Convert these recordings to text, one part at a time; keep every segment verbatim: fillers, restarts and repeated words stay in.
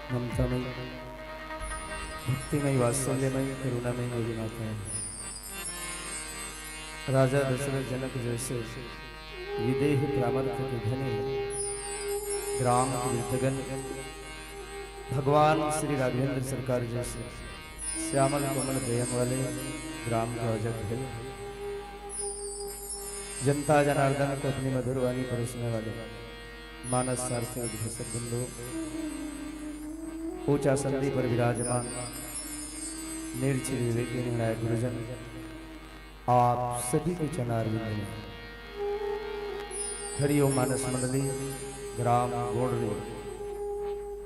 ममतामयी, भक्तिमयी, वात्सल्यमयी, करुणामयी मेरी माता है। राजा दशरथ जनक जैसे विदेह परामर्थ के धनी, ग्राम के वृद्धगण, भगवान श्री राघवेंद्र सरकार जैसे श्यामल कोमल देयम वाले ग्राम के औजक भई, जनता जनार्दन को अपनी मधुर वाणी परोसने वाले मानस सारथी उद्घोषक बंधु, ऊंचा संधि पर विराजमान निर्छी विवेकी निर्णायक गुरुजन, आप सभी के चरणारविंद में हरिओम मानस मंडली, ग्राम गोंडली,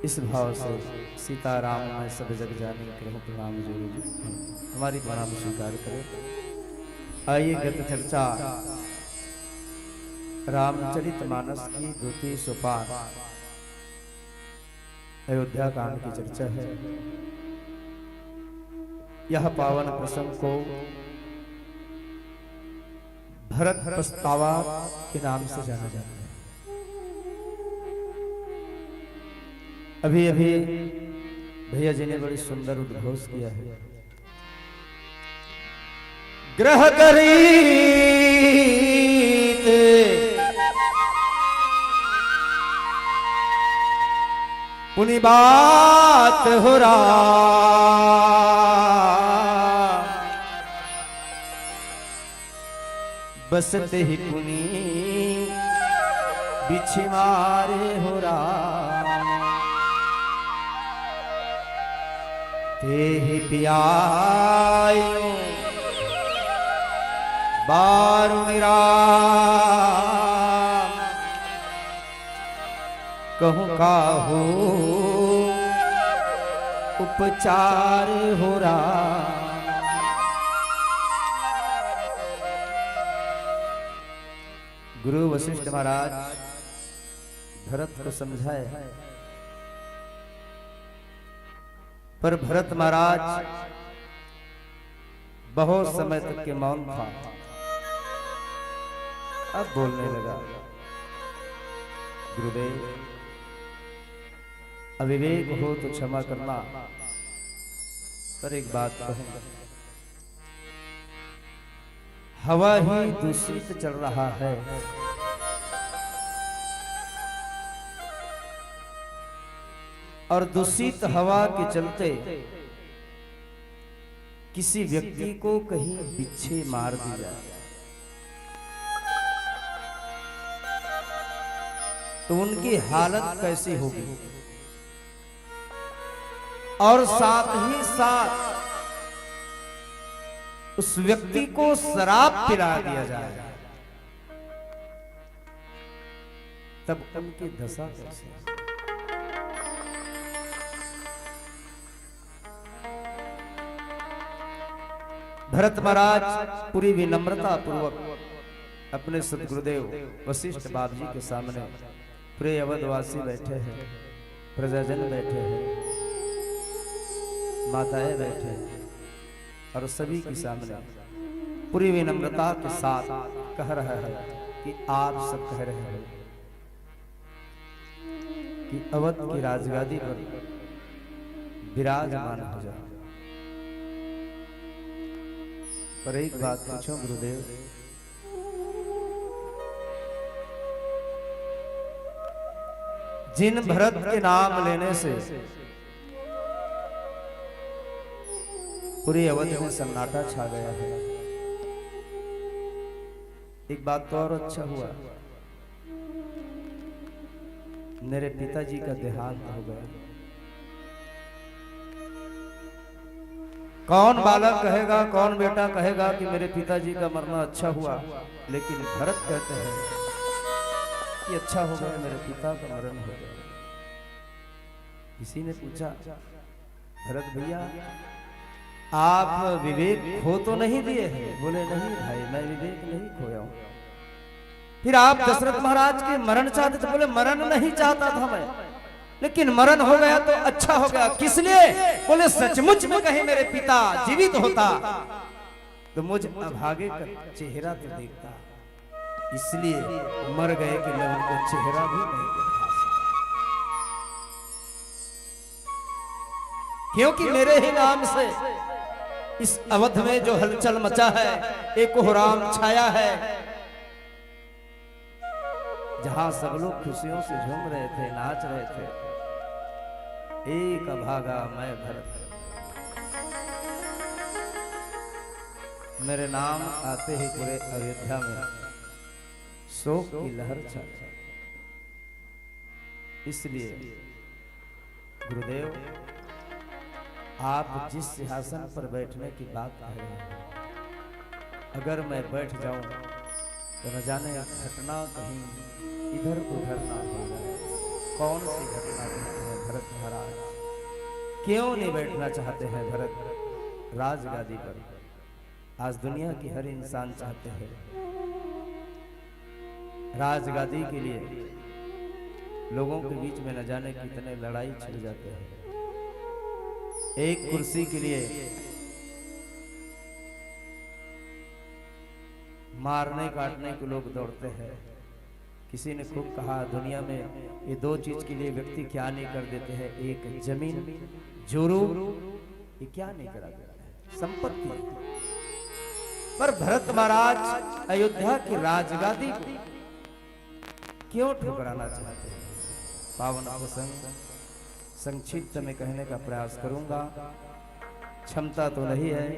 इस भाव से सीताराम में सब जग जानी, करूं प्रणाम जोर जोर। हमारी प्रणाम स्वीकार करें। आइए, गत चर्चा रामचरित मानस की द्वितीय सोपान अयोध्या कांड की चर्चा है। यह पावन प्रसंग को भरत पछतावा के नाम से जाना जाता है। अभी अभी भैया जी ने बड़ी सुंदर उद्घोष किया है। गृह करीत पुनि बात हो राम, बसत ही पुनि बिछि मारे हो राम। तेहि पियायो बारुनि राम, कहूँ काहू उपचार हो राम। गुरु वशिष्ठ महाराज भरत को समझाए, पर भरत महाराज बहुत समय तक के मौन था। अब बोलने लगा, गुरुदेव, अविवेक हो तो क्षमा करना, पर एक बात कहूं, हवा ही दूषित चल रहा है और दूषित हवा के चलते किसी व्यक्ति को कहीं बिच्छे मार दी जाए तो उनकी हालत कैसी होगी? और साथ ही साथ उस व्यक्ति को शराब पिला दिया जाए, तब उनकी दशा कैसी? भरत महाराज पूरी विनम्रता पूर्वक अपने सदगुरुदेव वशिष्ठ बाप जी के सामने पूरे अवधवासी बैठे हैं, प्रजाजन बैठे हैं, माताएं बैठे हैं और सभी के सामने पूरी विनम्रता के साथ कह रहा है कि आप सब कह रहे हो कि अवध की राजगादी पर विराजमान हो जाओ, पर एक बात पूछो गुरुदेव, जिन भरत के नाम लेने से पूरे अवध में सन्नाटा छा गया है, एक बात तो और अच्छा हुआ, मेरे पिताजी का देहांत हो गया। कौन बालक कहेगा, कौन बेटा कहेगा कि मेरे पिताजी का मरना अच्छा हुआ, लेकिन भरत कहते हैं कि अच्छा हो गया, मेरे पिता का मरण हो गया। किसी ने पूछा, भरत भैया, आप विवेक खो तो नहीं दिए हैं? बोले, नहीं भाई, मैं विवेक नहीं खोया हूं। फिर आप दशरथ महाराज के मरण चाहते थे? बोले, मरण नहीं चाहता था मैं, लेकिन मरण हो गया तो अच्छा हो गया। किस लिए? बोले, सचमुच में कहीं मेरे पिता जीवित होता तो मुझ अभागे का चेहरा तो देखता। इसलिए मर गए कि मैं उनको चेहरा भी नहीं दिखा सका, क्योंकि मेरे ही नाम से इस अवध में जो हलचल मचा है, एक कोहराम छाया है, जहां सब लोग खुशियों से झूम रहे थे, नाच रहे थे, एक अभागा मैं भरत, मेरे नाम आते ही पूरे अयोध्या में शोक की लहर छा गई। इसलिए गुरुदेव, आप जिस सिंहासन पर बैठने की बात कह रहे हैं, अगर मैं बैठ जाऊं तो न जाने घटना कहीं इधर उधर ना हो जाए। कौन सी घटना कहते हैं भरत महाराज? क्यों नहीं बैठना चाहते हैं भरत राजगादी पर? आज दुनिया की हर इंसान चाहते हैं राजगादी के लिए। लोगों के बीच में न जाने कितने लड़ाई छिड़ जाते हैं एक कुर्सी के लिए। मारने काटने को लोग दौड़ते हैं। किसी ने खूब कहा, दुनिया में ये दो चीज के लिए व्यक्ति क्या नहीं कर देते हैं, एक जमीन, जोरू, ये क्या नहीं करा देते हैं, संपत्ति। पर भरत महाराज अयोध्या की राजगादी को क्यों ठुकराना चाहते हैं? पावन प्रसंग संक्षिप्त में कहने का प्रयास करूंगा। क्षमता तो नहीं है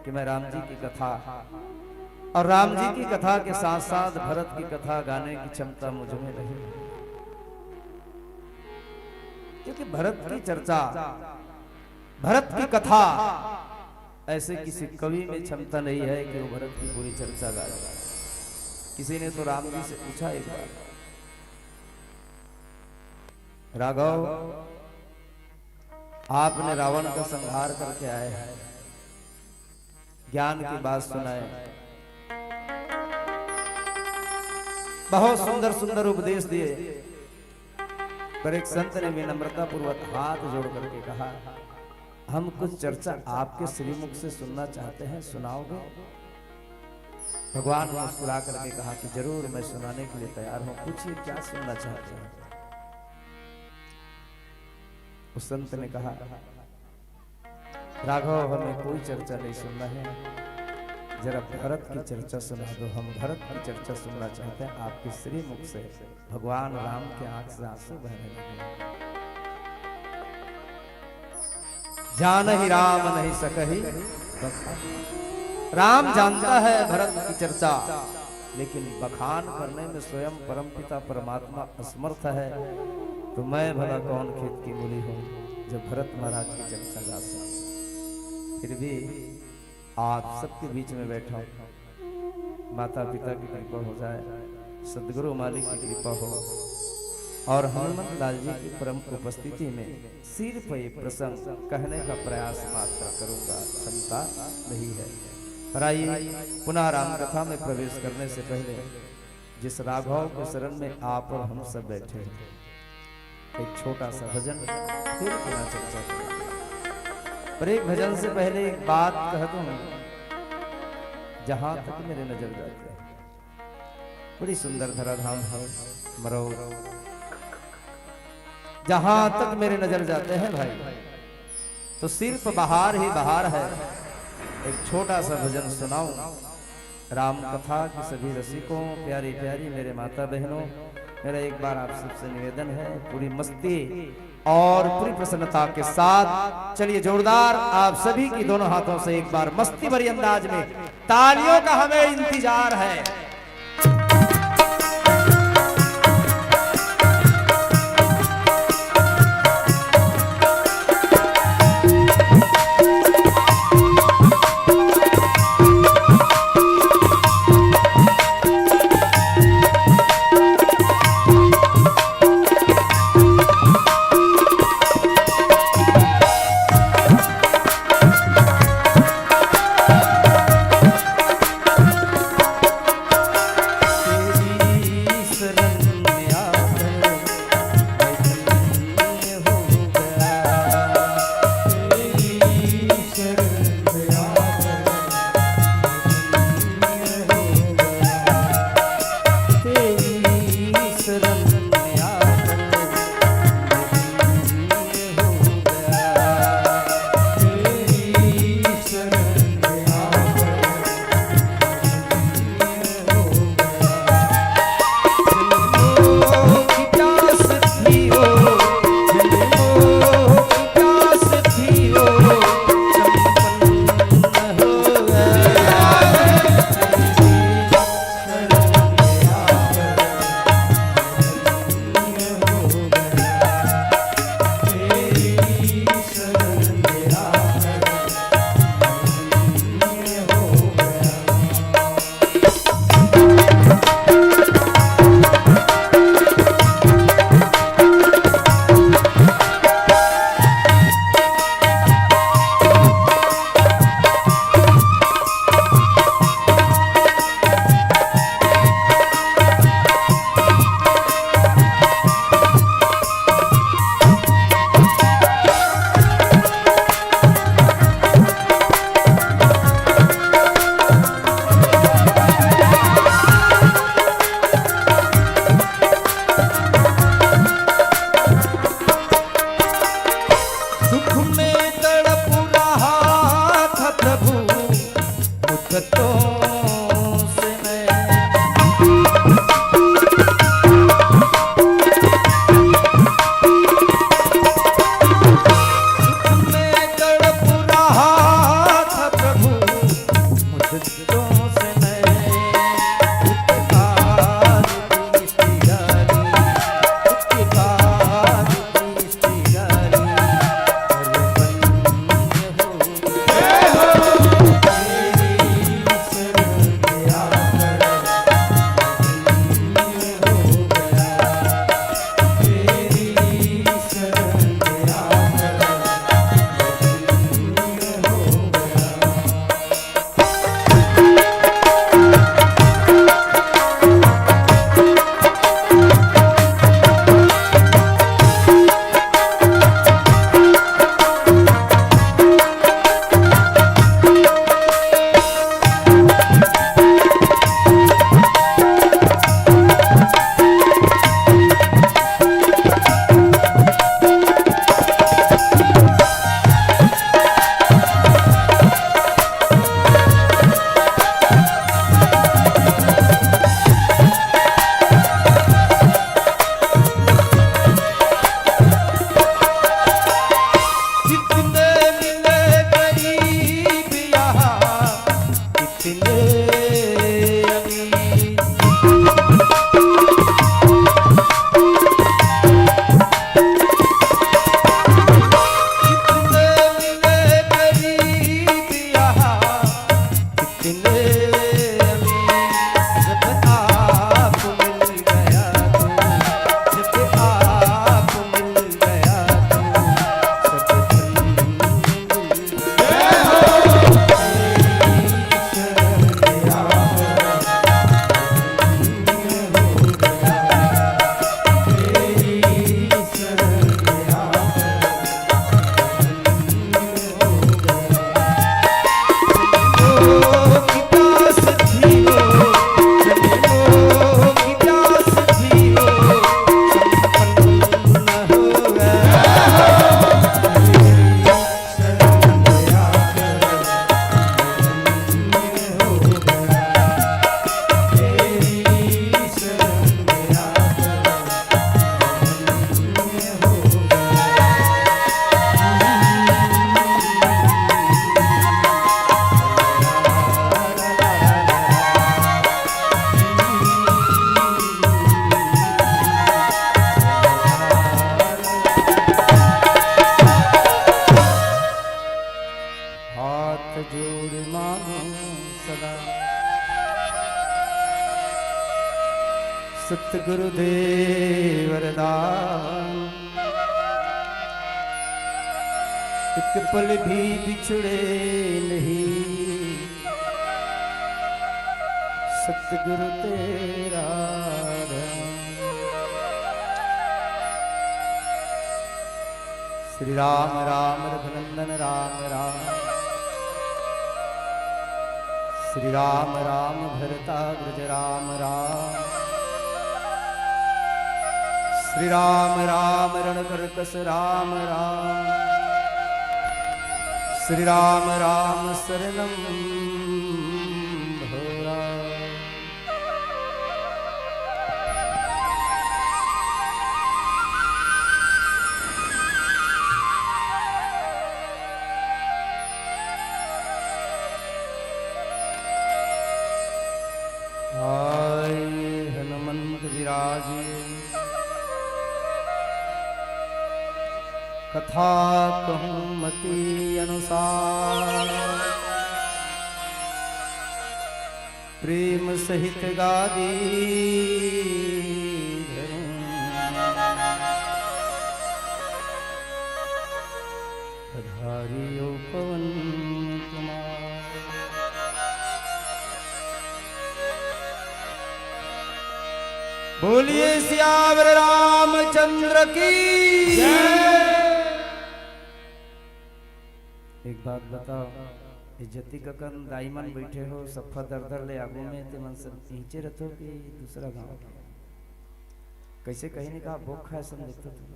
कि मैं राम जी की कथा और राम जी की कथा के साथ साथ भरत की कथा गाने की क्षमता मुझ में नहीं है, क्योंकि भरत की चर्चा, भरत की कथा, ऐसे किसी कवि में क्षमता नहीं है कि वो भरत की पूरी चर्चा गा दे। किसी ने तो राम जी से पूछा एक बार, राघव, आपने रावण का संहार करके आए हैं, ज्ञान की बात सुनाए, बहुत सुंदर सुंदर उपदेश दिए, पर एक संत ने विनम्रता पूर्वक हाथ जोड़ करके कहा, हम कुछ चर्चा आपके श्रीमुख से सुनना चाहते हैं, सुनाओगे? भगवान मुस्कुरा करके कहा कि जरूर, मैं सुनाने के लिए तैयार हूं, पूछिए क्या सुनना चाहते हैं। उस संत ने कहा, राघव, हमें कोई चर्चा नहीं सुनना है, जरा भरत की चर्चा सुना दो, हम भरत की चर्चा सुनना चाहते हैं। आपके श्रीमुख से भगवान राम के आंख से आंसू बहने लगे। जानहि राम नहीं सकहि बखान। राम जानता है भरत की चर्चा, लेकिन बखान करने में स्वयं परमपिता परमात्मा असमर्थ है, तो मैं भला कौन खेत की मूली हूं जो भरत महाराज की चर्चा गा सकूं? फिर भी आप सबके बीच में बैठा हूं, माता पिता की कृपा हो जाए, सदगुरु मालिक की कृपा हो और हनुमंत लाल जी की परम उपस्थिति में सिर्फ ये प्रसंग कहने का प्रयास मात्र करूंगा, क्षमता नहीं है। पर आइए, पुनः राम कथा में प्रवेश करने से पहले जिस राघव के शरण में आप और हम सब बैठे हैं, एक छोटा सा भजन, फिर पुनः चर्चा करेंगे। पर एक भजन से पहले एक बात कह दूं, जहां तक मेरे नजर जाते हैं, बड़ी सुंदर धराधाम है मरौ, जहां तक मेरे नजर जाते हैं भाई, तो सिर्फ बहार ही बहार है। एक छोटा सा भजन सुनाऊं। राम कथा की सभी रसिकों, प्यारी प्यारी मेरे माता बहनों, मेरा एक बार आप सबसे निवेदन है, पूरी मस्ती और पूरी प्रसन्नता के साथ चलिए, जोरदार आप सभी की दोनों हाथों से एक बार मस्ती भरी अंदाज में तालियों का हमें इंतजार है। कतों से मैं मैं तड़प रहा था प्रभु, मुझको से मैं उपकार की प्यारी, उपकार की प्यारी, अरे बंद हो हाथ जोड़ मांगो सदा सतगुरुदेव वरदान, एक पल भी बिछड़े नहीं सतगुरु तेरा धन। श्री राम राम रघुनंदन राम राम। श्री राम राम भरताग्रज राम राम। श्री राम राम रणकर्कश राम राम। श्री राम राम शरणम भो राम। आए हनुमंत विराजे, कथा कहूँ मति अनुसार। प्रेम सहित गादी धरूं। पधारियो पवन कुमार। बोलिए सियावर रामचंद्र की। एक बात बताओ, ये जतिक अकन दाई मन बइठे हो, सफा दर-दर ले आगू में, ते मन सब इहिंचे रथो कि दूसरा गांव के? कइसे कहीं नहीं कहा, बोक खाए सन देखथो तुम।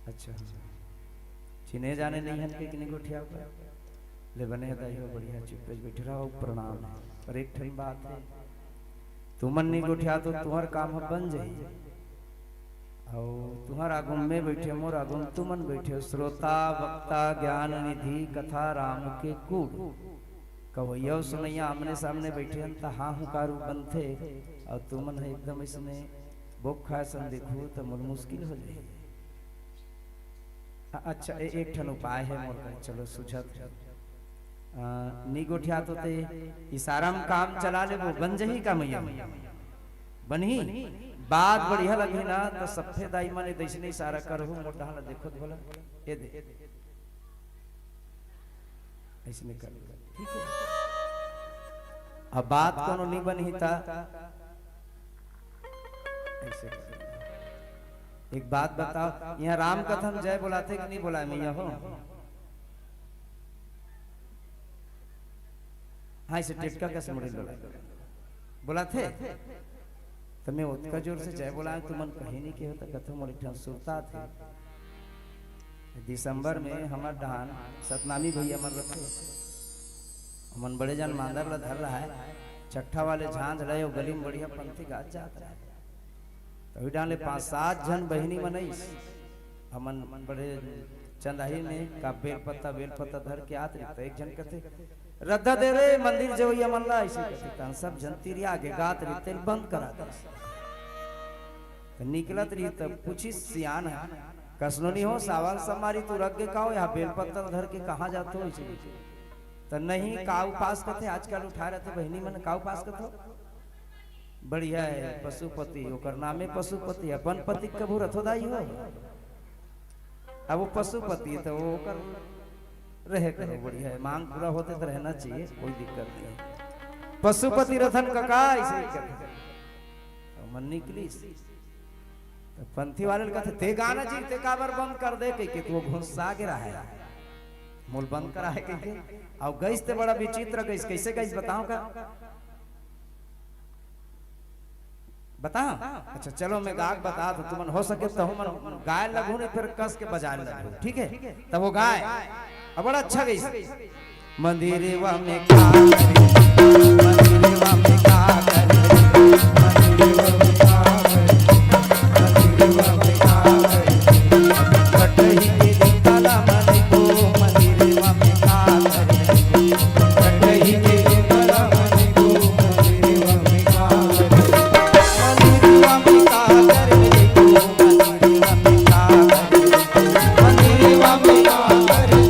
अच्छा, हाँ। चिन्हे जाने नहीं हन के किन्हीं गोठिया पर? ले बने हे दाई हो, बढ़िया चुपचाप बइठे रहो, प्रणाम हे। पर एक ठन बात हे, तुमन नी गोठियाथो तुंहर काम ह बन जाही, अउ तुंहर आगू में बइठे, मोर आगू में तुमन बइठे हो, श्रोता, वक्ता, ज्ञान निधि, कथा राम के कूट। कवइया अउ सुनइया आमने सामने बइठे हन, त हाँ हुंकार बनथे, अउ तुमन ह एकदम अइसने बोक खाए सन देखहू, त मोर मुश्किल हो जाही। अ-, अच्छा, ए-, एक ठन उपाय हे मोर करा, चलो सुझात हे। अ, नी गोठियाथो ते इशारा म काम चला लेबो, बन जही का मइया? बनही? बात बढ़िया लगही ना, त सफेद दाई मन ए दइसने इशारा करहू, मोर डहन ला देखो त बोला, ए दे। अइसने कर, ठीक हे। अब बात कोनो नी बनही त अइसे कर। एक बात बताओ, इहाँ राम कथा म जय बोलाथे कि नी बोलाय मइया हो? हाँ, अइसे टेटका कस मुड़ी ल डोलाय। बोलाथे? त मैं ओतका जोर से जय बोलाय, तुमन कहीं नी केहो त कथो मोर एक ठन सुरता थे। दिसंबर में हमर डहन सतनामी भइया मन रथे। हमन बड़े जन मांदर ल धर रहा हे, चट्ठा वाले झांझ लय, अउ गली म बढ़िया पंथी गात जात रहा हे। त उही डाहन ले पांच सात झन बहिनी मन आइस। हमन बड़े चंदाही में का बेल पत्ता, बेल पत्ता धर के आत रही, त एक झन कथे, "रद्दा दे रे मंदिर जवइया मन ला," अइसे कथे। त सब झन तिरिया के गात रही, तेला बंद करा दे। त निकलत रही, त पूछिस सियान ह, "कस नो नी हो, सावन समारी तू रख गे का हो, इहाँ बेल पत्ता धर के कहाँ जाथो?" अइसे पूछे। त नहीं, का उपास कथे, आजकल उठाय रथे बहिनी मन, का उपास कथो? बढ़िया हे, पशुपति, ओकर नामे पशुपति, अपन पति कभू रथो दाई हो? अब वो पशुपति हे, त वो ओकर रहे करो, बढ़िया हे, मांग पूरा होथे त रहना चाहिए, कोई दिक्कत नहीं हे। पशुपति रथन कका, अइसे ही कथे। त मन निकलिस। त पंथी वाले ल कथे, "ते गा ना जी, ते काबर बंद कर दे," कहिके, त वो गुस्सा गे रहा हे। मोला बंद करा हे कहिके। अउ गइस ते बड़ा विचित्र गइस, कइसे गइस बताओ का? बताओ? अच्छा, चलो मैं गा के बतात हूँ, तुमन हो सके त तुमन गाय लगहू, नहीं फेर कस के बजाय लगहू, ठीक हे? त वो गाय, अब बड़ा अच्छा गइस। मंदिरवा में का करे, मंदिरवा में का करे, मंदिरवा में का करे, मंदिरवा में का करे। कटही के दीपला मन को मंदिरवा में का करे, कटही के दीपला मन को मंदिरवा में का करे, मंदिरवा में का करे, मंदिरवा में का करे।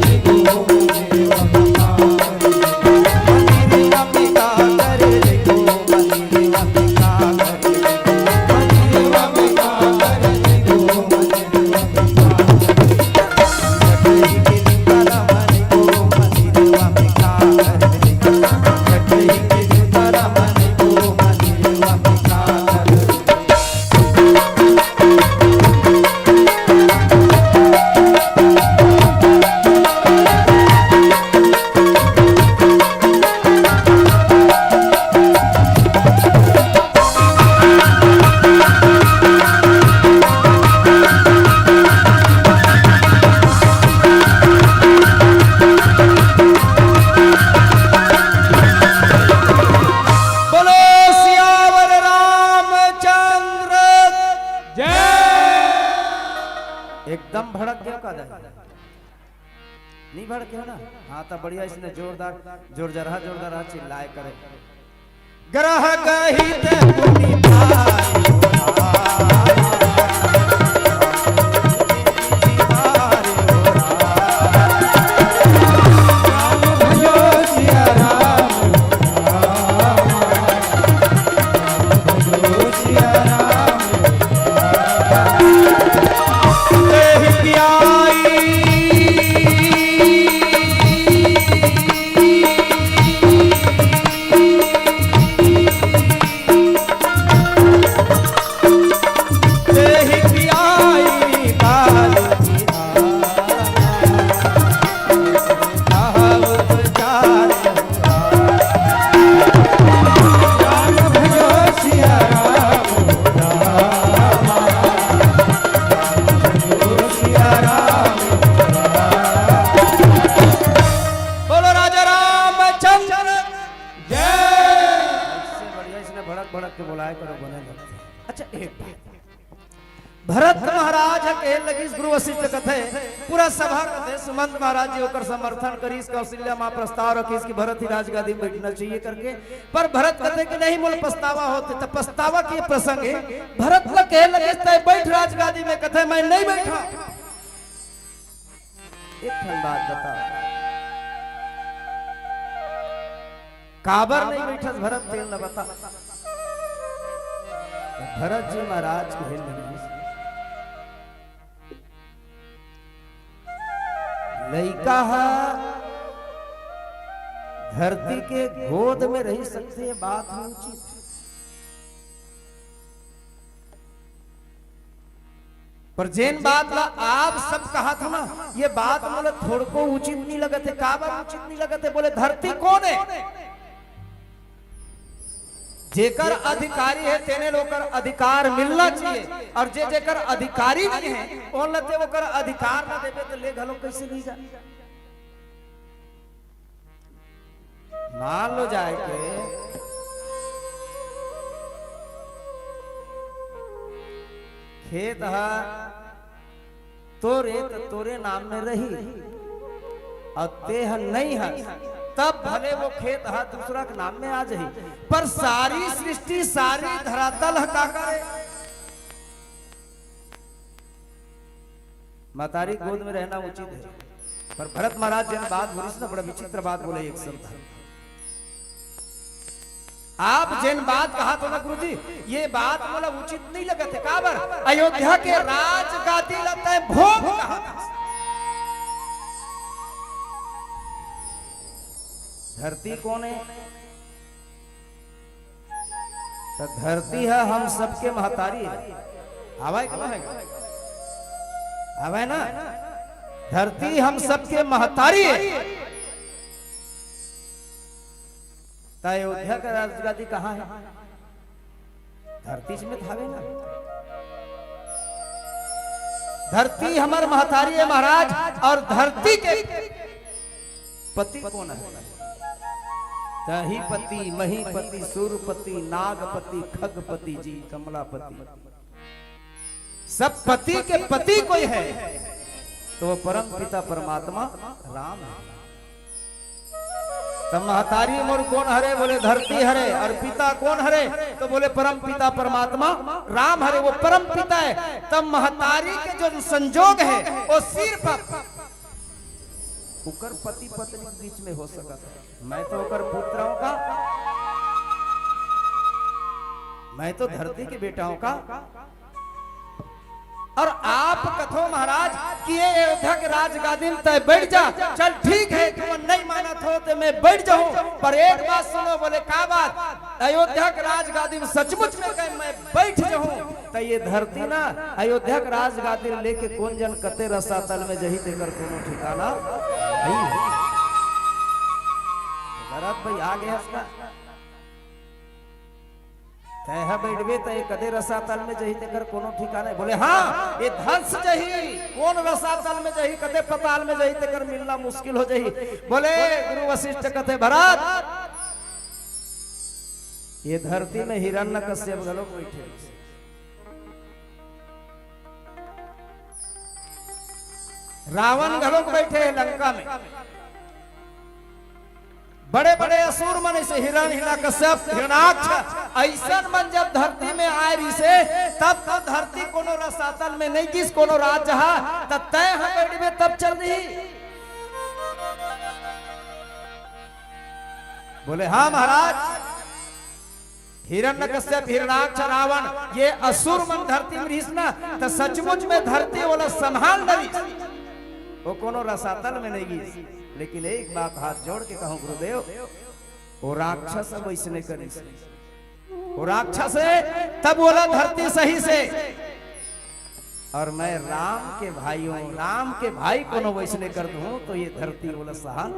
बोलो सियावर रामचंद्र जय। एकदम भड़क गया का दाई? नहीं भड़के हो ना? हाँ, त बढ़िया, अइसने जोरदार, जोर जरहा, जोरदार चिल्लाय करे। ग्रह गहित गुनी भाई। बड़क के बोलाए करो, बने लगथे। अच्छा, एक बात, भरत महाराज ह कहे लगिस, गुरु वशिष्ठ कथे, पूरा सभा कथे, सुमंत महाराज जी ओकर समर्थन करिस, कौशल्या माँ प्रस्ताव रखिस कि भरत ही राजगादी में बैठना चाहिए करके, पर भरत कथे कि नहीं, मोला पछतावा होथे। त पछतावा के प्रसंग हे, भरत ल कहे लगिस, "तैं बैठ राजगादी में," कथे, "मैं नहीं बैठा।" एक ठन बात बता, काबर नहीं बैठस भरत, तेन ल बता। भरत जी महाराज कहे लगिस, लइका ह धरती के गोद में रहि सकथे, ये बात ही उचित हे। पर जेन बात ला आप सब कहत हो ना, ये बात मोला थोड़को उचित नहीं लगत हे। काबर उचित नहीं लगत हे? बोले, धरती कोन हे? जेकर अधिकारी हे, तेने ल ओकर अधिकार मिलना चाहिए, और जे जेकर अधिकारी नहीं हे, ओन ल ते ओकर अधिकार न देबे, त ले घलो कैसे नहीं जा? मान लो जाए के खेत ह तोरे त तोरे नाम में रही, अउ ते ह नहीं ह, तब भले वो खेत ह दूसरा के नाम में आ जाही, पर सारी सृष्टि, सारी धरातल ह का करे? महतारी गोद में रहना उचित हे, पर भरत महाराज जेन बात बोलिस ना, बड़ा विचित्र बात बोले एक शब्द। आप जेन बात कहत हो ना गुरुजी, ये बात मोला उचित नहीं लगत हे। काबर? अयोध्या के राजगादी ल तैं भोग कहत हस। धरती कोन हे? त धरती ह हम सबके महतारी हे। हवय कि नहीं? हवय ना? धरती हम सबके महतारी हे। त अयोध्या के राजगादी कहाँ हे? धरती में त हवे ना। धरती हमर महतारी हे महाराज, अउ धरती के पति कोन हे? तहीपति, महीपति, सूरपति, नागपति, खगपति जी, कमलापति। सब पति के पति कोई हे, त वो परम पिता परमात्मा राम हे। त महतारी मोर कोन हरे? बोले, धरती हरे। अउ पिता कोन हरे? त बोले, परम पिता परमात्मा राम हरे, वो परम पिता हे। त महतारी के जो संजोग हे, वो सिर्फ ओकर पति पत्नी के बीच में हो सकत हे। मैं तो ओकर पुत्र हूं का? मैं तो धरती के बेटा हूं का? अउ आप कथो महाराज कि ये अयोध्या के राजगादी में तैं बैठ जा, चल ठीक हे, तुमन नहीं मानत हो त मैं बैठ जाहूं, पर एक बात सुनो। बोले, का बात? अयोध्या के राजगादी में सचमुच में कहे मैं बैठ जाहूं, त ये धरती ना अयोध्या के राजगादी लेके कोन जन कते रसातल में जाही, तेकर कोनो ठिकाना नहीं हे। भरत भाई आ गे हस का? तैं ह बैठबे त ये कते रसातल में जाही, तेकर कोनो ठिकाना नहीं। बोले, हाँ, ये धंस जाही, कोन रसातल में जाही, कते पताल में जाही, तेकर मिलना मुश्किल हो जाही। बोले, गुरु वशिष्ठ कथे, भरत, ये धरती में हिरण्यकश्यप घलोक बैठे हे। रावण घलोक बैठे हे लंका में। बड़े-बड़े असुर मन, अइसे हिरण, हिरण्यकश्यप, हिरणाक्ष, अइसन मन जब धरती में आए रिहिसे, तब तो धरती कोनो रसातल में नहीं गिस, कोनो राज ह, त तैं ह बैठबे तब चल दिही। बोले, हाँ महाराज, हिरण्यकश्यप, हिरणाक्ष, रावण, ये असुर मन धरती में रिहिस ना, त सचमुच में धरती ओला संभाल डरिस। वो कोनो रसातल में नहीं गिस। लेकिन एक बात हाथ जोड़ के कहूं गुरुदेव, वो राक्षस अब अइसने करिस। वो राक्षस हे, तब ओला धरती सहिसे। अउ मैं राम के भाई हूं, राम के भाई कोनो वइसने कर दूं, त ये धरती ओला सहन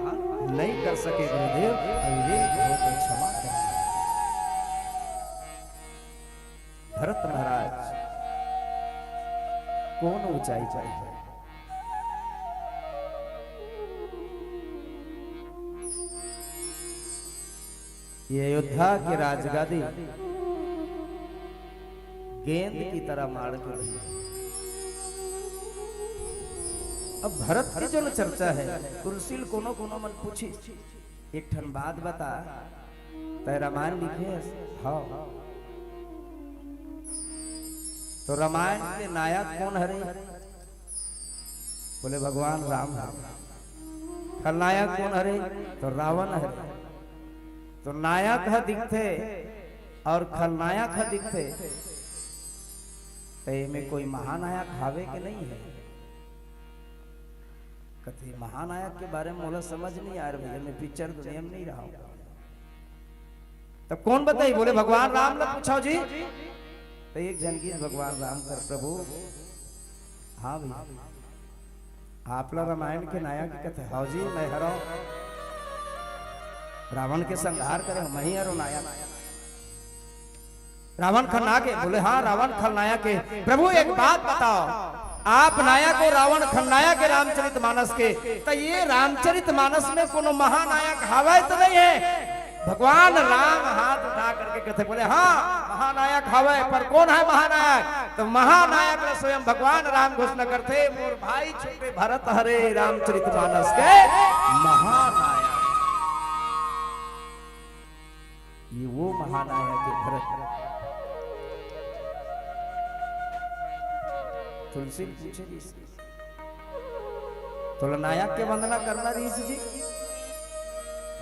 नहीं कर सके गुरुदेव। अउ ये बहुत क्षमा करना। भरत महाराज, कोन ऊंचाई चढ़े? ये अयोध्या के राजगादी गेंद की तरह मार के रही। अब भरत के जो चर्चा है, तुलसी ल कोनो कोनो मन पूछी, एक ठन बात बता, तै रामायण लिखे हस? हव। तो रामायण के नायक कोन हरे? बोले, भगवान राम हरे। खलनायक कोन हरे? तो रावण हरे। तो नायक ह दिखथे अउ खलनायक ह दिखथे, त एमे कोई महानायक हावे के नहीं है? कथे, महानायक के बारे में मोला समझ नहीं आय रे भैया, मैं पिक्चर दुनिया में नहीं रहा हूँ। तब कोन बताही? बोले, भगवान राम ला पूछव जी। त एक झन गिस भगवान राम कर, प्रभु, हाँ भैया, आप ला रामायण के नायक कथे? हव जी, मैं हरव। रावण के संहार करे, मैं ही हरव नायक। रावण खलनायक हे? बोले, हाँ, रावण खलनायक हे। प्रभु, एक बात बताव, आप नायक हो रावण खलनायक हे रामचरित मानस के, त ये रामचरित मानस में कोनो महानायक हावय त नहीं है? भगवान राम हाथ उठा करके कथे, बोले, हाँ, महानायक हावय, पर कोन है महानायक? त महानायक ल स्वयं भगवान राम घोषणा करथे, मोर भाई छोटे भरत हरे रामचरित मानस के महानायक। ये वो महानायक हे भरत। तुलसी ल पूछे रिहिस, तोला नायक के वंदना करना रिहिस जी,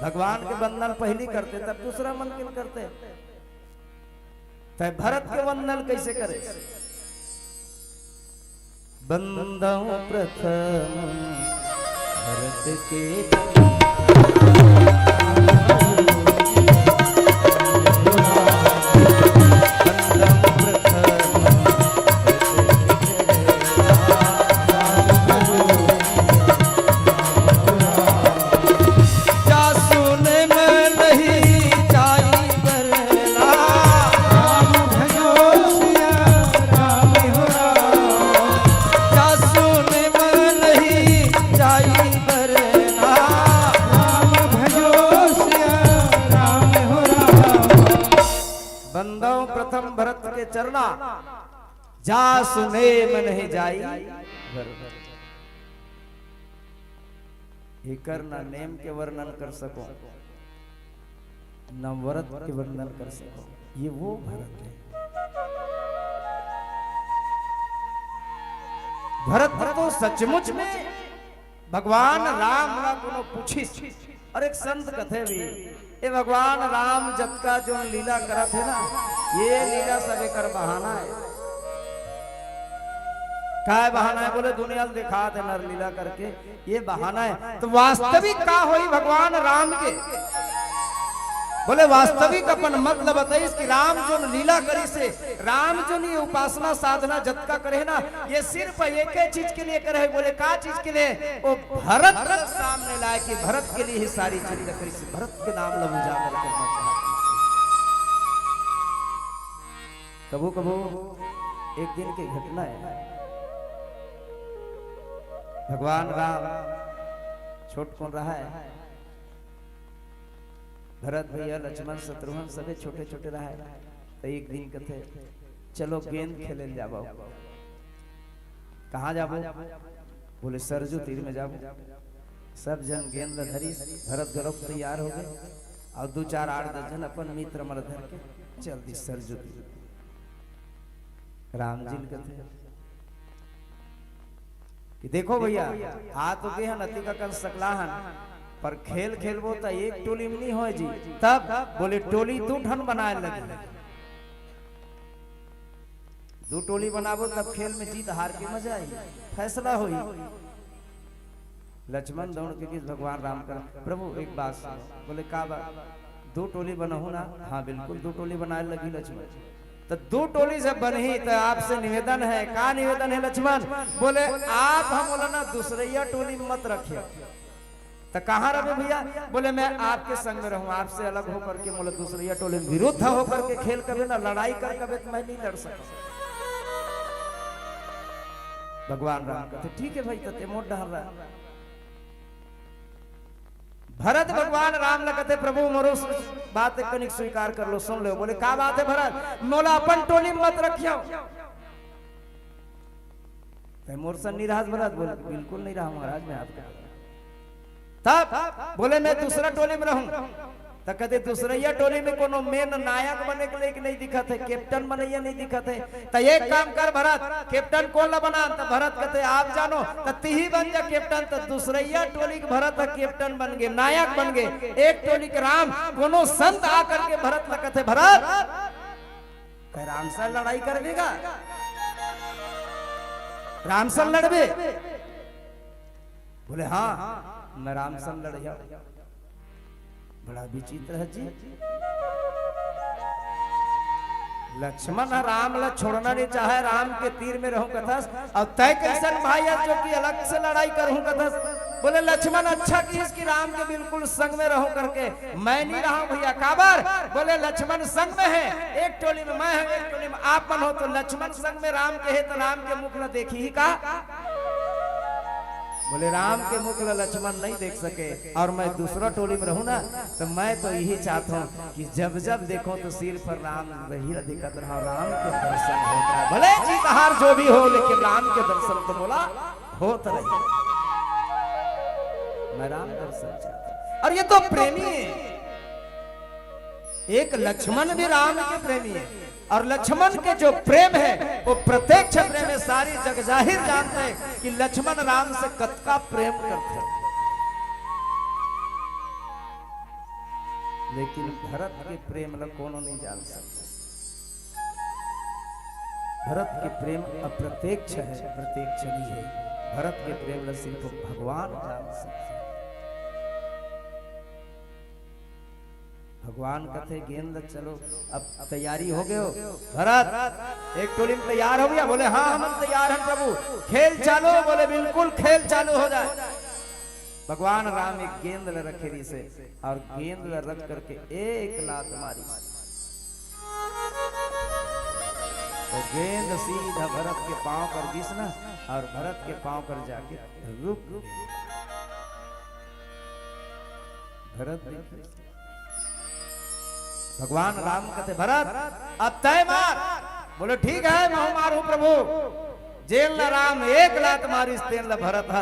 भगवान के वंदना ल पहिली करते, तब दूसरा मन के ल करते। तै भरत के वंदन कइसे करे? बंदव प्रथम भरत के बंदव प्रथम भरत के चरना, जासु नेम नहीं जाई। एकर ना नेम के वर्णन कर सको, ना व्रत के वर्णन कर सको। ये वो भरत है। भरत तो सचमुच में भगवान राम ला कोनो पूछिस, अउ एक संत कथे भी, ए भगवान राम जतका जोन लीला करत हे ना, ये लीला सब एकर बहाना हे। काय बहाना हे? बोले, दुनिया ल दिखात हे नर लीला करके, ये बहाना हे। त वास्तविक का होही भगवान राम के? बोले, वास्तविक अपन मतलब बताइस कि राम जोन लीला करिस हे, राम जोन ये उपासना साधना जतका करे हे ना, ये सिर्फ एके चीज के लिए करे हे। बोले, का चीज के लिए? वो भरत के सामने लाए कि भरत के लिए ही सारी चीज करिस हे, भरत के नाम ला उजागर करना चाहत हे। कभू कभू एक दिन के घटना हे, भगवान राम छोटकुन रहय, भरत भैया, लक्ष्मण, शत्रुघ्न सबे छोटे छोटे रहय। त एक दिन कथे, चलो गेंद खेले ल जाबो। कहाँ जाबो? बोले, सरजू तीर में जाबो। सब झन गेंद ल धरिस, भरत घलोक तैयार हो गे, अउ दू चार आठ दस झन अपन मित्र मन ल धर के चल दिस सरजू तीर। राम जी ल कथे कि देखो भैया, आ तो गे हन, अतिक अकन सकला हन, पर खेल खेलबो त एक टोली में नहीं होय जी। तब बोले, टोली दू ठन बनाए लगी। दू टोली बनाबो तब खेल में जीत हार के मजा आही, फैसला होही। लक्ष्मण दौड़ के गिस भगवान राम कर, प्रभु एक बात सुनो। बोले, का बात? दू टोली बनहू ना? हाँ बिल्कुल, दू टोली बनाए लगी लक्ष्मण। त दू टोली जब बनही त आपसे निवेदन हे। का निवेदन हे लक्ष्मण? बोले, आप हमला ना दूसरइया टोली में मत रखियो। त कहाँ रहबे भैया? बोले, मैं आपके संग में रहूं, आपसे अलग होकर के, मोला दूसरइया टोली में विरुद्ध होकर के खेल कबे ना, लड़ाई कर कबे त मैं नहीं लड़ सकूं। भगवान राम कथे, ठीक हे भाई, त ते मोर डहर रह। भरत भगवान राम ल कथे, "प्रभु, मोरो बात एक कनिक स्वीकार कर लो, सुन लो।" बोले, "का बात हे भरत?" "मोला अपन टोली में मत रखियो।" "तैं मोर संग नइ रहस भरत?" बोले, "बिल्कुल नइ रहंव महाराज, मैं आपके।" तब बोले, "मैं दूसरा टोली में रहूं।" त कथे, "दूसरइया टोली में कोनो मेन नायक बने के लइक नइ दिखत हे, कैप्टन बनइया नइ दिखत हे। त एक काम कर भरत, कैप्टन कोन ला बनान?" त भरत कथे, "आप जानो।" "त तिही बन जा कैप्टन।" त दूसरइया टोली के भरत ह कैप्टन बन गे, नायक बन गे। एक टोली के राम कोनो संत आकर के भरत ला कथे, "भरत, तैं राम से लड़ाई करबे का? राम से लड़बे?" बोले, "हाँ, मैं राम से लड़िया।" बड़ा विचित्र हे जी। लक्ष्मण ह राम ला छोड़ना नइ चाहे, "राम के तीर में रहूं" कथस, अउ तैं कइसन भाई हस जो कि अलग से लड़ाई करहूं कथस? बोले, "लक्ष्मण अच्छा किहिस कि राम के बिल्कुल संग में रहूं करके, मैं नइ रहंव भइया।" "काबर?" बोले, "लक्ष्मण संग में हे, एक टोली में मैं हंव, एक टोली में आप मन हो।" त लक्ष्मण संग में राम के हे, त राम के मुख ला देखही का? बोले, "राम के मुख ला लक्ष्मण नइ देख सके, अउ मैं दूसरा टोली में रहूं ना, त मैं तो इही चाहत हंव कि जब जब देखंव त सिर पर राम रहिया दिखत रहा, राम के दर्शन होत रहा। भले जीत हार जो भी हो, लेकिन राम के दर्शन तो मोला होत रही। मैं राम दर्शन चाहत हंव।" अउ ये तो प्रेमी हे, एक लक्ष्मण भी राम के प्रेमी हे। अउ लक्ष्मण के जो प्रेम हे, वो प्रत्यक्ष प्रेम हे। सारी जग जाहिर जानथे कि लक्ष्मण राम से कतका प्रेम करथे। लेकिन भरत के प्रेम ला कोनो नइ जान सकय। भरत के प्रेम अप्रत्यक्ष हे, प्रत्यक्ष नइ हे। भरत के प्रेम ला सिर्फ भगवान जान सकथे। भगवान कथे, "गेंद चलो, अब तैयारी हो गे हो। भरत, एक टोली में तैयार हो गया?" बोले, "हाँ, हमन तैयार हन प्रभु, खेल चालू।" बोले, "बिल्कुल, खेल चालू हो जाए।" भगवान राम एक गेंद ल रखे रिहिसे अउ गेंद ल रख करके एक लात मारिस। वो गेंद सीधा भरत के पांव कर गिस ना, अउ भरत के पांव कर जाके रुक गे। भरत देखिस, भगवान राम कथे, "भरत, अब तैं मार।" बोले, "ठीक हे, महूं मारहूं प्रभु।" जेन ला राम एक लात मारिस, तेन ला भरत ह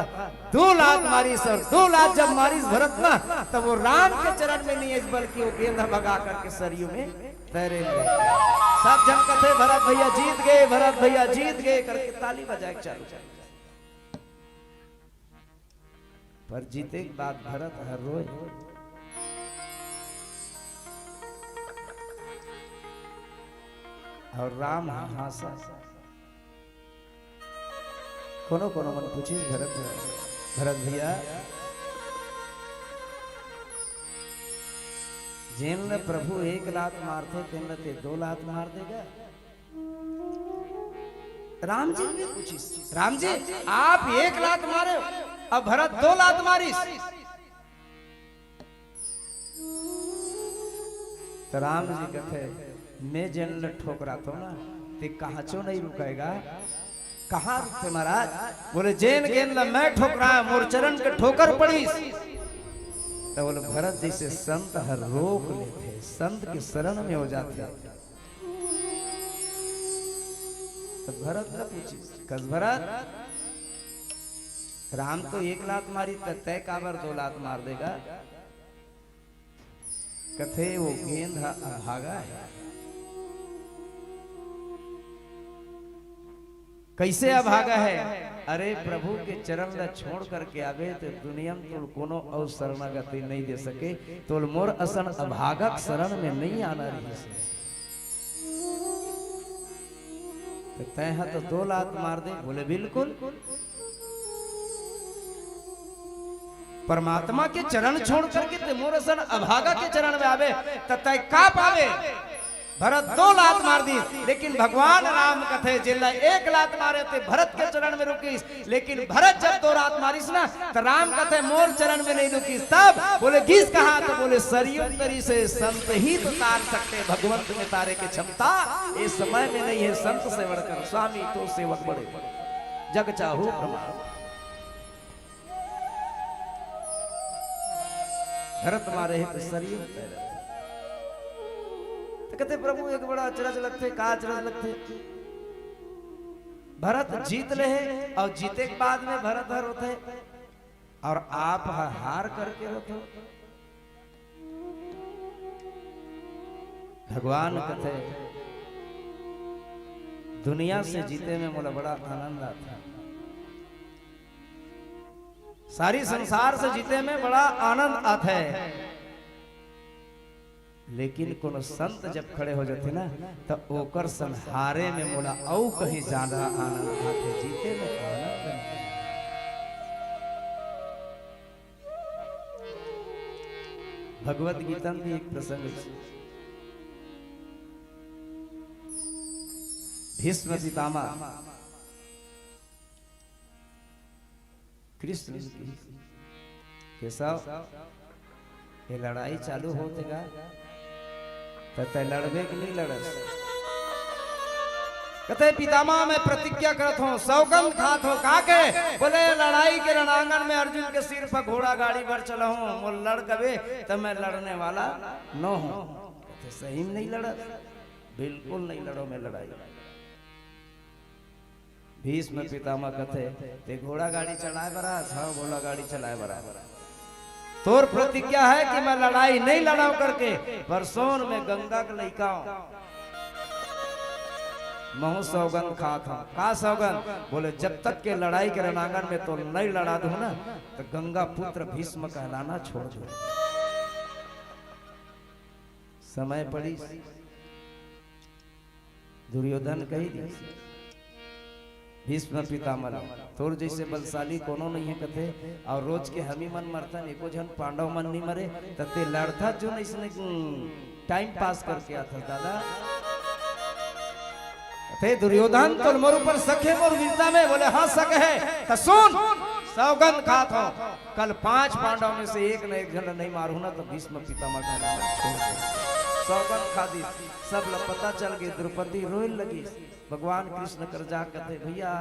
दू लात मारिस, अउ दू लात जब मारिस भरत ना, तब वो राम के चरण में नइ आइस, बल्कि वो गेंद ह भगा करके सरयू में तैरे लगे। सब झन कथे, "भरत भइया जीत गे, भरत भइया जीत गे," करके ताली बजाए के चालू। पर जीते के बाद भरत ह रोय अउ राम ह हांसय। कोनो कोनो मन पूछिस, "भरत, भरत भइया, जेन ल प्रभु एक लात मारथे, तेन ल तैं दो लात मार दे गा?" राम जी भी पूछिस, "राम जी, आप एक लात मारे हो, अउ भरत दो लात मारिस?" त राम जी कथे, "मैं जेन ल ठोकराथंव ना, ते काहचो नइ रुकय गा।" "कहाँ रुकथे महाराज?" बोले, "जेन गेंद ल मैं ठोकरायेंव, मोर चरण के ठोकर पड़िस।" त बोले, भरत जइसे संत ह रोक लेथे, संत के शरण में हो जाथे। त भरत ल पूछिस, "कस भरत, राम तो एक लात मारिस, त तैं काबर दो लात मार दे गा?" कथे, "वो गेंद ह अभागा हे।" "कइसे अभागा हे?" "अरे, प्रभु के चरण ल छोड़ करके आबे, त दुनिया म तोल कोनो अउ शरणागति नइ दे सके, तोल मोर असन अभागा के शरण में नइ आना रिहिस हे। त तैं ह तो दो लात मार दे।" बोले, "बिल्कुल।" परमात्मा के चरण छोड़ करके ते मोर असन अभागा के चरण में आबे, त तैं का पाबे? भरत दो लात मार दिस, लेकिन भगवान राम कथे, जेला एक लात मारे ते भरत के चरण में रुकिस, लेकिन भरत जब दो लात मारिस ना, त राम कथे, "मोर चरण में नइ रुकिस।" तब बोले, "गिस कहाँ?" त बोले, "सरयू तरी से संत ही तो तार सकते, भगवंत में तारे के क्षमता ए समय में नइ हे, संत से बढ़कर स्वामी तो सेवक बड़े, जग चाहू प्रमाण।" भरत मारे हे त सरयू तैरत हे। त कथे, "प्रभु, एक बड़ा अचरज लगथे।" "का अचरज लगथे?" "भरत जीत ले हे अउ जीते के बाद में भरत ह रोथे, अउ आप ह हार करके रोथो।" भगवान कथे, "दुनिया से जीते में मोला बड़ा आनंद आथे, सारी संसार से जीते में बड़ा आनंद आथे, लेकिन कोनो संत जब खड़े हो जाथे ना, त ओकर सन हारे में मोला अउ कहीं ज्यादा आनंद आथे, जीते में आनंद नहीं।" भगवत गीता में एक प्रसंग है, भीष्म पितामह कृष्ण की, "केशव, ये लड़ाई चालू होथे गा, त तैं लड़बे कि नहीं लड़स?" कथे, "पितामह, मैं प्रतिज्ञा करत हूँ, सौगंध खात हूँ।" "का के?" बोले, "लड़ाई के रणांगन में अर्जुन के सिर पर घोड़ा गाड़ी बर चला हूँ, मोर लड़ कबे त मैं लड़ने वाला न हूँ।" कथे, "सही में नहीं लड़स?" "बिल्कुल नहीं लड़ों मैं लड़ाई।" भीष्म पितामह कथे, "तैं घोड़ा गाड़ी चलाए बर आस?" "हाँ, घोड़ा गाड़ी चलाए बर आस।" "तोर प्रतिज्ञा है कि मैं लड़ाई नहीं लड़ाऊं करके, पर सुन, मैं गंगा के लइका हूं, महूं सौगंध खात हूं।" "का सौगंध?" बोले, "जब तक के लड़ाई के रणांगन में तोला नहीं लड़ा दूं ना, त गंगा पुत्र भीष्म कहलाना छोड़ दूं।" समय पड़िस, दुर्योधन कहि दिस भीष्म पितामह ला, "तोर जइसे बलशाली कोनो नइ हे," कथे, "अउ रोज के हमी मन मरथन, एको झन पांडव मन नइ मरे, त तैं लड़थस जोन अइसने, हम्म, टाइम पास करके आथस दादा।" कथे, "दुर्योधन, तोला मोर ऊपर शक हे, मोर वीरता में?" बोले, "हाँ, शक हे।" "त सुन, सौगंध खात हंव, कल पांच पांडव में से एक न एक झन ला नइ मारहूं ना, त भीष्म पितामह का नाम छोड़ दे।" सौगंध खा दिस, सब ला पता चल गे, द्रौपदी रोए लगिस। भगवान कृष्ण कर जा कथे, "भइया,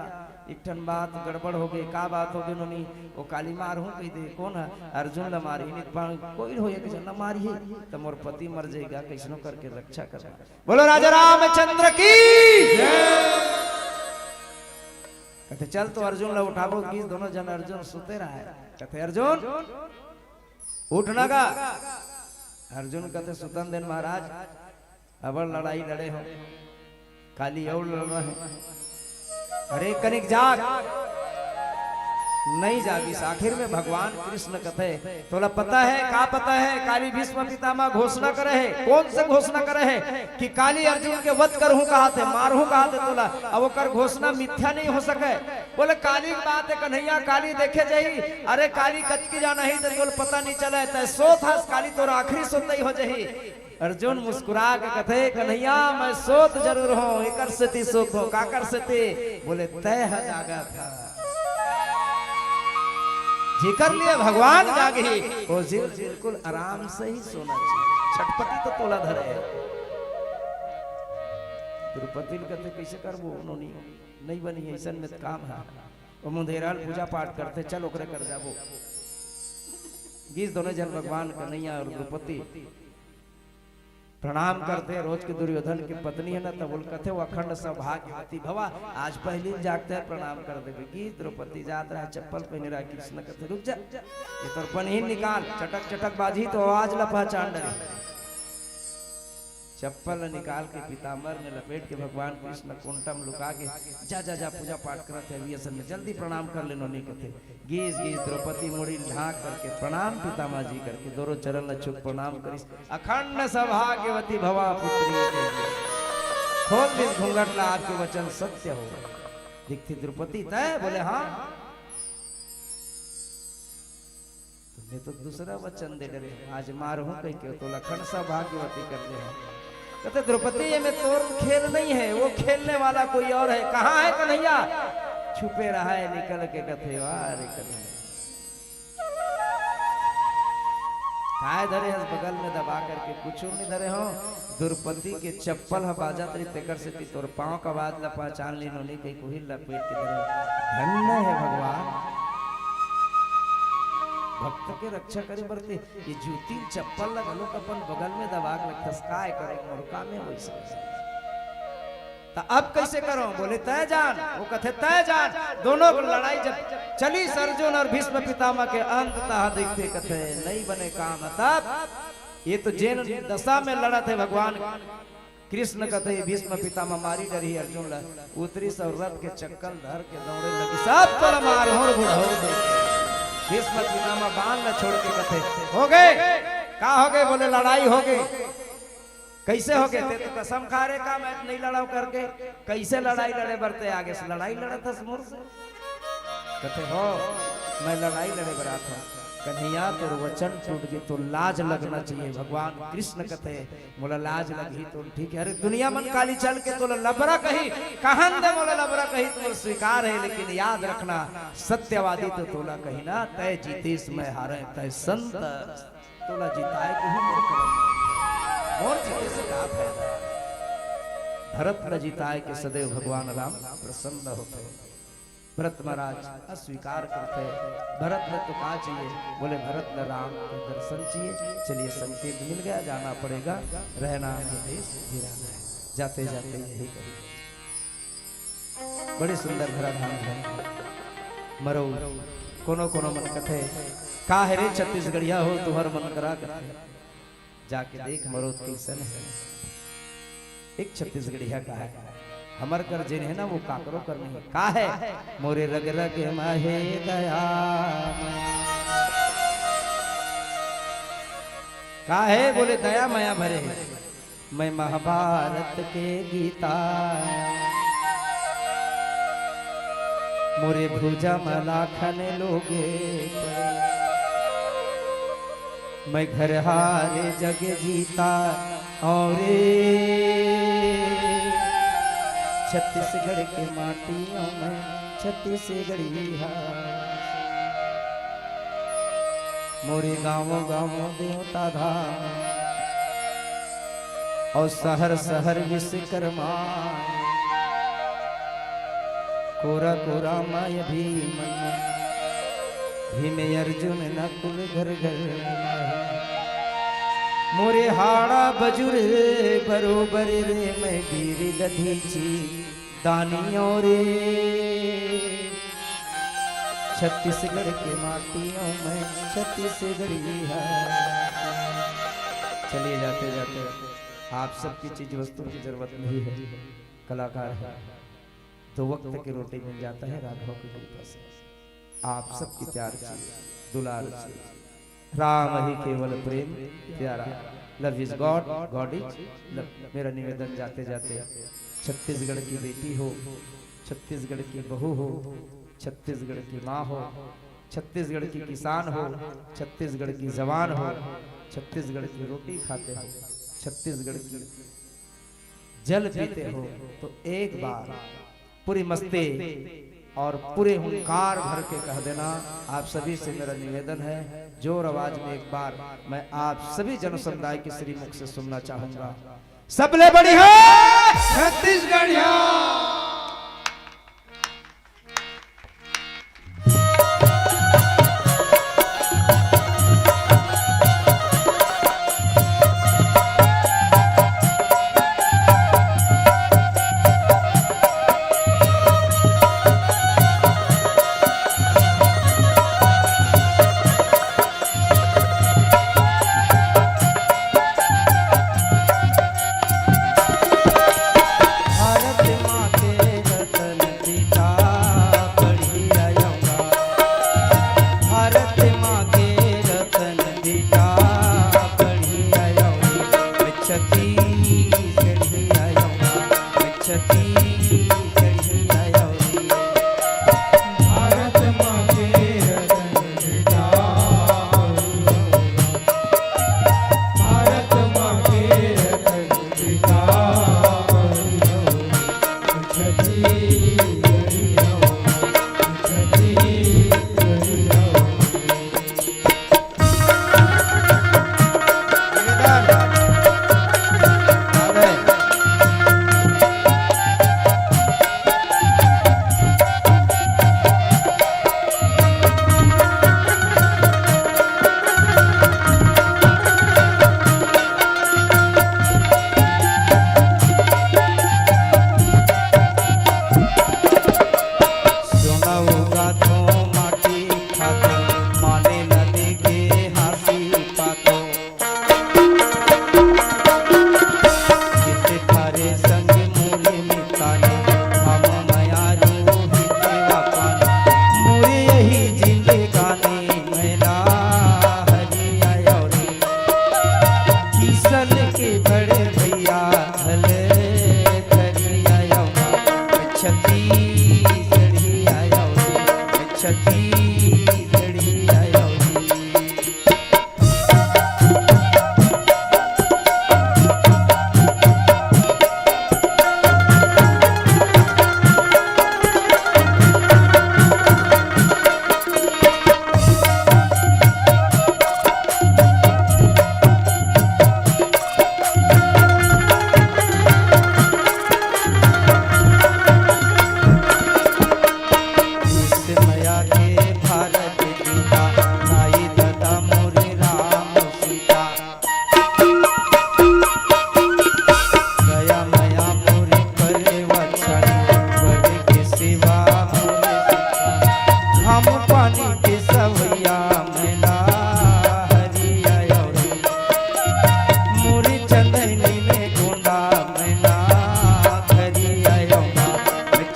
एक ठन बात गड़बड़ हो गे।" "का बात हो गे नोनी?" "ओ काली मारहूं कहि दे।" "कोन ह?" "अर्जुन ला मारही, नहीं पांव कोई हो एक झन ला मारही, त मोर पति मर जाही गा, कइसनो करके रक्षा करना।" बोलो राजा रामचंद्र की जय। कथे, "चल तो अर्जुन ला उठाबो।" गिस दोनों झन, अर्जुन सुते रहय। कथे, "अर्जुन, उठ ना गा।" अर्जुन कथे, "सुतन देन महाराज, अब्बड़ लड़ाई लड़े हंव, काली अउ लड़ना हे।" "अरे कनिक जाग।" नइ जागिस। आखिर में भगवान कृष्ण कथे, "तोला पता हे, का पता हे? काली भीष्म पितामह घोषणा करे हे।" "कोन से घोषणा करे हे?" "कि काली अर्जुन के वध करहूं कहत हे, मारहूं कहत हे तोला।" "अब ओकर घोषणा मिथ्या नइ हो सकय।" बोले, "काली के बात हे कन्हैया, काली देखे जाही।" "अरे काली कतकी जाना ही, त तोला पता नइ चलय, तैं सोत हस, काली तोर आखिरी सोतई हो जाही।" अर्जुन मुस्कुरा के कथे, "कन्हैया, मैं सोत जरूर हंव, एकर सेती सोत हंव।" "काकर सेती?" बोले, "तैं ह जागत हस।" जेकर लिए भगवान जागही, ओ जीव बिल्कुल आराम से ही सोना चाहिए। छटपटी तो तोला धरे हे। द्रौपदी ल कथे, "कइसे करबो नोनी, नइ बनही, अइसन में काम हे।" ओ मुंधेरा ल पूजा पाठ करथे, "चल ओकरे कर जाबो।" गिस दोनों झन भगवान कन्हैया अउ द्रौपदी प्रणाम करथे। रोज के दुर्योधन के पत्नी हे ना, तब ओला कथे, "वो अखंड सौभाग्यवती भवा, आज पहिली जागते हस, प्रणाम कर देबे।" गिस द्रौपदी जात रहय, चप्पल पहिने रहय, कृष्ण कथे, "रुक जा, ये तोर पनही निकाल, चटक चटक बाजही त आवाज ला पहचान डरही।" चप्पल ला निकाल के पीताम्बर में लपेट के भगवान कृष्ण कुंटा में लुका के, "जा, जा, जा, पूजा पाठ करत हे, अभी असन में जल्दी प्रणाम कर ले नोनी," कथे। गिस, गिस द्रौपदी मुड़ी ढांक करके प्रणाम पितामह जी करके दोनों चरण ल छू के प्रणाम करिस। "अखंड सौभाग्यवती भवा पुत्री के।" खोल दिस घूंघट ला, "आपके वचन सत्य हो।" दिखथे द्रौपदी, "तैं?" बोले, "हाँ।" "त मैं तो दूसरा वचन दे डरे हंव, आज मारहूं कहिके तोला अखंड सौभाग्यवती कर दे हंव।" कथे, "द्रौपदी, ये में तोर खेल नइ हे, वो खेलने वाला कोई अउ हे।" "कहां हे कन्हैया?" "छुपे रहय, निकल के," कथे, "वाह रे कन्हैया।" "काय धरे हस बगल में दबा करके?" "कुछू नइ धरे हंव, द्रौपदी के चप्पल ह बाजत रहिस, तेकर सेती तोर पांव के आवाज ला पहचान लिन नोनी कहिके उही ल लपेट के धरे हंव।" धन्य हे भगवान। भक्त के रक्षा करे बर ते ये जूती चप्पल ला घलोक अपन बगल में दबा के रखथस, काय करो मोर काम हे वैसे। त अब कइसे करो? बोले, "तैं जान।" वो कथे, "तैं जान।" दोनों के लड़ाई जब चलिस अर्जुन अउ भीष्म पितामह के, अंत तह देखथे, कथे, "नइ बने काम।" तब ये तो जेन दशा में लड़त हे भगवान कृष्ण, कथे, "भीष्म पितामह मारी डरही अर्जुन ला।" उतरिस अउ रथ के चक्कर धर के दौड़े लगिस, "सब तोला मारहूं बुढ़ऊ।" भीष्म पितामह बाण ला छोड़ के कथे, "होगे।" "का होगे?" बोले, "लड़ाई होगे।" "कइसे होगे? ते तो कसम खा रहे का मैं नइ लड़ांव करके, कइसे लड़ाई लड़े बर ते आगेस? लड़ाई लड़त हस मोर से?" कथे, "हो, मैं लड़ाई लड़े बर आथंव।" "कन्हैया, तोर वचन टूट गे, तोर लाज लगना चाहिए।" भगवान कृष्ण कथे, "मोला लाज लगही तो ठीक हे। अरे दुनिया मन काली चल के तोला लबरा कही, कहन दे मोला लबरा कही, तो मोला स्वीकार हे, लेकिन याद रखना, सत्यवादी तो तोला कही ना, तैं जीतेस मैं हारेंव, तैं संत, तोला जिताय के ही मोर करम, मोर जीते से का फायदा?" भरत ला जिताय के सदैव भगवान राम प्रसन्न होथे। भरत महाराज अस्वीकार करथे। भरत ला तो का चाहिए? बोले, "भरत ला राम का दर्शन चाहिए।" चलिए, संकेत मिल गया, जाना पड़ेगा, रहना है देश वीराना है। जाते जाते यही कही। बड़ी सुंदर धराधाम है मरऊ। कोनो कोनो मन कथे, "का हे रे छत्तीसगढ़िया हो, तुहर मन करा?" कथे। जाके देख मरऊ कइसन हे। एक छत्तीसगढ़िया का हे, हमर कर जेन हे ना, वो काकरो कर नहीं। का हे? "मोरे रग रग म हे दया मया।" का हे? बोले, "दया मया भरे हे।" मैं महाभारत के गीता, मोरे भुजा म लाखन लोगे पड़े। मैं घर हारे जग जीता, अउ रे छत्तीसगढ़ के माटी अउ मैं छत्तीसगढ़ी हा। मोरे गाँव गाँव देवता धाम, अउ शहर शहर विश्वकर्मा। कोरा कोरा माय भीम, भीम अर्जुन नकुल घर घर। मोरे हाड़ा बजुर बरोबर रे, मैं वीर दधीची दानियो रे। छत्तीसगढ़ के माटियों में छत्तीसगढ़ी है। चलिए, जाते जाते आप सबकी चीज वस्तु की जरूरत नहीं है, कलाकार है, दो वक्त की रोटी मिल जाता है राघव की कृपा से। आप सबकी प्यार चाहिए, दुलार चाहिए। राम ही केवल प्रेम प्यारा। Love is God, God is love। मेरा निवेदन जाते जाते, छत्तीसगढ़ की बेटी हो, छत्तीसगढ़ की बहू हो, छत्तीसगढ़ की माँ हो, छत्तीसगढ़ की किसान हो, छत्तीसगढ़ की जवान हो, छत्तीसगढ़ की रोटी खाते हो, छत्तीसगढ़ की जल पीते हो, तो एक बार पूरी मस्ती और पूरे हुंकार भर के कह देना। आप सभी से मेरा निवेदन है, जोर आवाज में एक बार मैं आप सभी जन समुदाय के श्रीमुख से सुनना चाहूंगा। सबले बढ़िया छत्तीसगढ़िया। भारत माँ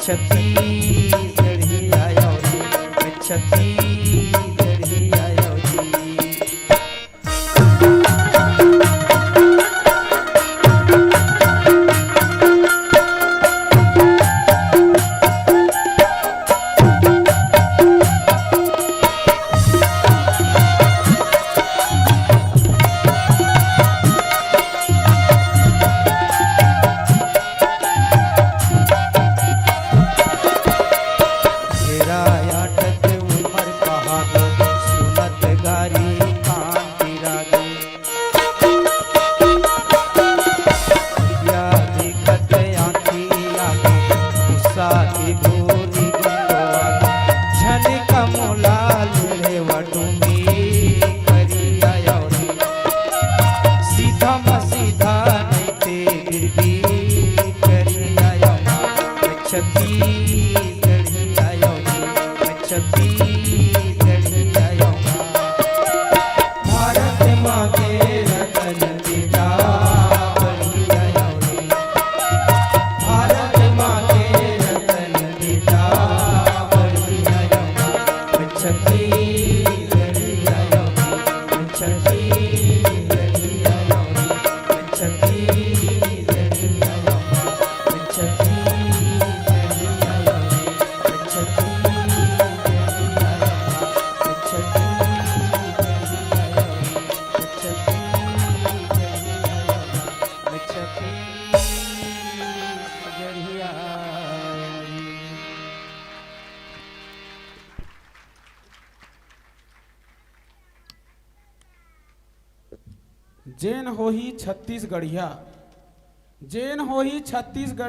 छत्तीसगढ़िया आयो रे, छत्तीसगढ़िया आयो जी। घेरा आटत उमर पहाग, सुनत गारी कान पिरागे। या देखत आँखी आगे, गुस्सा के भूरी गुंडो आगे। झन कमोला लुढ़े वटुमी करिया आयो रे। सीधा म सीधा नइ ते बिरबी करिया आयो। छत्तीसगढ़िया आयो जी, छत्तीसगढ़िया आयो। भारत माँ के रतन बेटा बढ़िया आयो जी। भारत माँ के रतन बेटा बढ़िया आयो। छत्तीसगढ़िया आयो जी, छत्तीसगढ़िया आयो जी, छत्तीसगढ़िया आयो। जेन होही छत्तीसगढ़िया, जेन होही छत्तीसगढ़िया।